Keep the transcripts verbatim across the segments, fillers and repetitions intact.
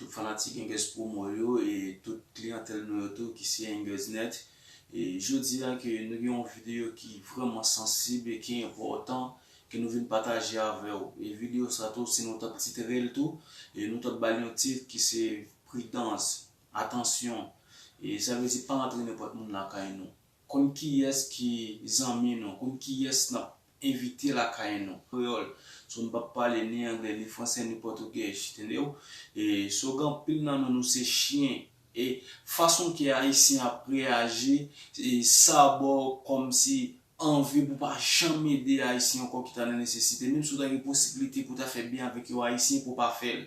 Tout fanatik Hangers Promo yo e tout kliyantèl nou yo tou ki se Hangers Net. E jodi a ke nou gen yon videyo ki vrèman sansib e ki enpòtan ke nou vin pataje avè w. E videyo sa tou, si nou t ap titre l tou, e nou t ap ba l yon tit ki se pridans, atansyon. E sa vle di pa antre nenpòt moun lakay nou. Konn kiyès ki zanmi nou, konn kiyès n ap envite lakay nou. Kreyòl, so m p ap pale ni anglè, ni fransè, ni pòtugèz, tande w? E so gen anpil nan nou, nou se chen. E fason ke Ayisyen ap reyaji, e sa ba w kòmsi anvi pou pa janm ede Ayisyen ankò ki ta nan nesesite, menm si w ta gen posiblite pou ta fè byen avèk yon Ayisyen pou w pa fè l.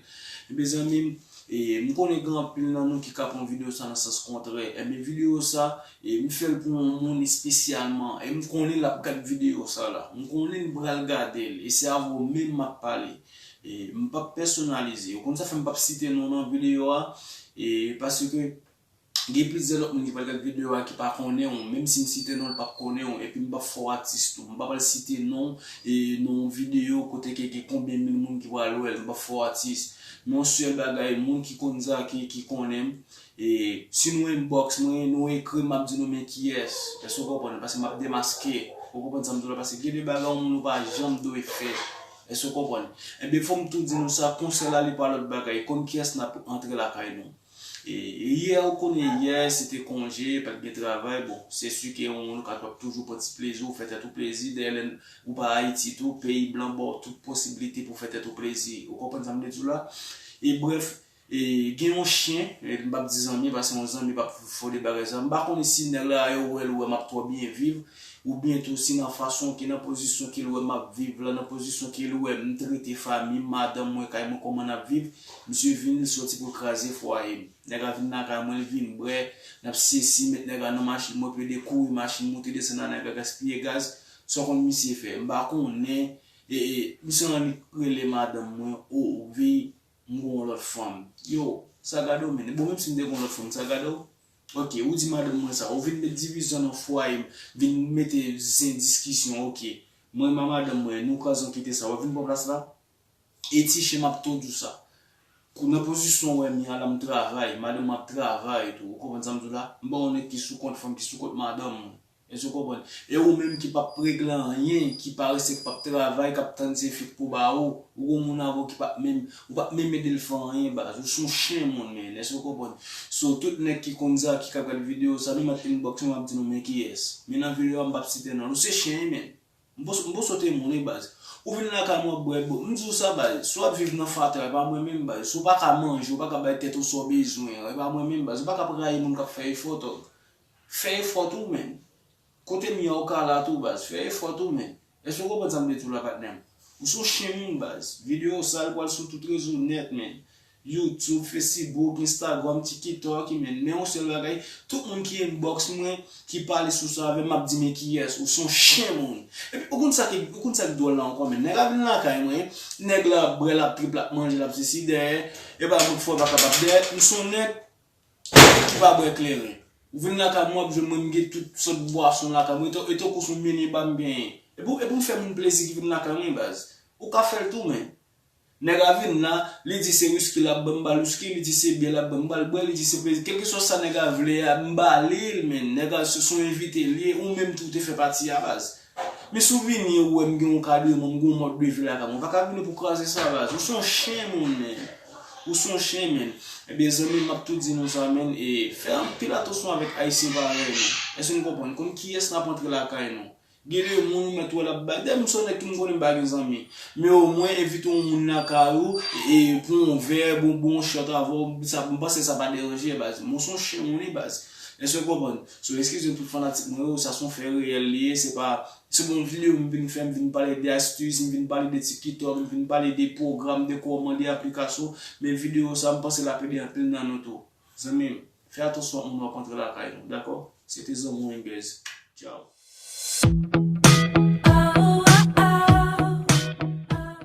Ebyen, zanmi m, e, m konnen gen anpil nan nou ki ka pran videyo sa nan sans kontrè. Ebyen, videyo sa, e, m fè l pou yon moun espesyalman. E m konnen l ap gad videyo sa la. M konnen l pral gade l. E se avè w menm m ap pale. E m p ap pèsonalize. Ou konn sa fè m p ap site non w nan videyo a? E paske gen plizyè lòt moun ki pral gad videyo a ki pa konnen w, menm si m site non l, l p ap konnen w, epi m p ap fè w atis tou. M pa pral site non, e, nan yon videyo kote ke gen konbyen mil moun ki pral wè l, m p ap fè w atis. Men yon sèl bagay, moun ki konn Zaki, ki konnen m, e, si nou inbox mwen, nou ekri m, m ap di nou men kiyès. Èske w konprann? Paske m ap demaske. Ou konprann sa m di w la? Paske gen de bagay yon moun ou pa janm dwe fè. Èske w konprann? Ebyen, fò m tou di nou sa, konsèy la, li pa lòt bagay. Konn kiyès n ap antre lakay nou. E, e yè, ou konnen yè, se te konje, pa t gen travay. Bon, se si ke yon moun ou ka t ap toujou pran ti plezi, ou fè tèt ou plezi. Dayè, lè n, ou pa Ayiti tou, peyi blan ba w tout posiblite pou fè tèt ou plezi. Ou konprann sa m vle di w la? E brèf, e gen yon chen, e m p ap di zanmi, paske yon zanmi p ap fè w de bagay sa. M pa konnen si nèg la yo wè l, wè m ap twò byen viv, oubyen tou si nan fason ke, nan pozisyon ke l wè m ap viv la, nan pozisyon ke l wè m trete fanmi m, madanm mwen, kay mwen, kòman n ap viv, misye vin, li sòti pou l kraze fwaye m. Nèg la vin lakay mwen, li vin bwè, n ap sesi, met nèg la nan machin mwen, plede kouri machin, moute desann la, nèg la gaspiye gaz. Sa w konn misye fè? M pa konnen, e, e, misye annik rele madanm mwen, o, o, vi, m gon lòt fanm. Yo, sa gade w, men. Bon, menm si m te gon lòt fanm, sa gade w? Ok, ou di madanm mwen sa, ou vin met divizyon nan fwaye m, vin mete zen, diskisyon, ok. Mwen, m a madanm mwen, nou kraze, nou kite sa, w ap vin pran plas la? E ti chen, m ap tou di w sa. Kou nan pozisyon w wè m ye a la, m travay, madanm mwen ap travay tou, ou konprann sa m di w la? M pa yon nèg ki sou kont fanm, ki sou kont madanm mwen. Èske w konprann? E ou menm ki p ap regle anyen, ki parese, k p ap travay, k ap tann se fik pou ba ou, ou gon moun avè w ki p ap menm, ou p ap menm ede l fè anyen, baz. Ou se yon chen moun, men. Èske w konprann? So, tout nèg ki konn sa, ki ka gad videyo sa, nou mèt inbox mwen, m ap di nou men kiyès. Men nan videyo a, m p ap site non l. Ou se chen, men. M pou, m pou sote moun, wi, baz. Ou vin lakay mwen, w ap bwè, bon, m di w sa, baz. Si w ap viv nan fatra, e pa mwen menm, baz. Si w pa ka manje, w pa ka bay tèt ou sa w bezwen, e pa mwen menm, baz. Ou pa ka rayi moun k ap fè efò, tòg. Fè efò tou, men. Kote m ye a, ou ka la tou, baz. Fè efò tou, men. Èske w konprann sa m vle di w la, patnè m? Ou se yon chen moun, baz. Videyo sa, l pral sou tout rezo nèt, men. YouTube, Facebook, Instagram, TikTok, men. Men yon sèl bagay, tout moun ki inbox mwen, ki pale sou sa avè m, m ap di men kiyès, ou se yon chen moun. Epi, ou konn sa ki, ou konn sa ki dwòl la ankò, men. Nèg la vin lakay mwen, nèg la ap bwè, l ap trip, l ap manje, l ap sesi dèyè, e pa mwen k fè w pa kapab dèyè, m se yon nèg ki pa bwè kleren. Ou vin lakay mwen, w ap jwenn mwen, m gen tout sòt bwason lakay mwen. E tankou se yon mini ba m genyen. E pou, e pou m fè moun plezi ki vin lakay mwen, baz. Ou ka fè l tou, men. Nèg la vin la, li di se wiski l ap ban m, m ba l wiski, li di se byè l ap ban m, m ba l byè, li di se plezi. Kèlkeswa sa nèg la vle a, m ba li l, men. Nèg la se, se yon envite l ye, ou menm tou te fè pati a, baz. Men si w vini, ou wè m gen yon kadreman, m gen yon mòd de vi lakay mwen, ou pa ka vini pou kraze sa, baz. Ou se yon chen moun, men. Ou se yon chen, men. Ebyen, zanmi, m ap tou di nou sa, men, e fè anpil atansyon avèk Ayisyen parèy nou. Èske nou konprann? Konn kiyès n ap antre lakay nou. Gen de moun ou mèt wè l ap bay. Dayè, m se yon nèg ki m konnen m pa gen zanmi. Men omwen, envite yon moun lakay ou, e pou yon vè, bon, bon shot avè w, sa, m panse sa pa deranje, baz. Mwen se yon chen moun, wi, baz. Èske w konprann? So, eskize m tout fanatik mwen yo, sa se yon fè reyèl li ye, se pa, se pa yon videyo m vin fè, m vin pale de astis, m vin pale de TikTok, m vin pale de pwogram, de kòman, de aplikasyon, men videyo sa, m panse l ap ede anpil nan nou tou. Zanmi m, fè atansyon ak moun w ap antre lakay nou, dakò? Se te zanmi w Hangers. Tchaw.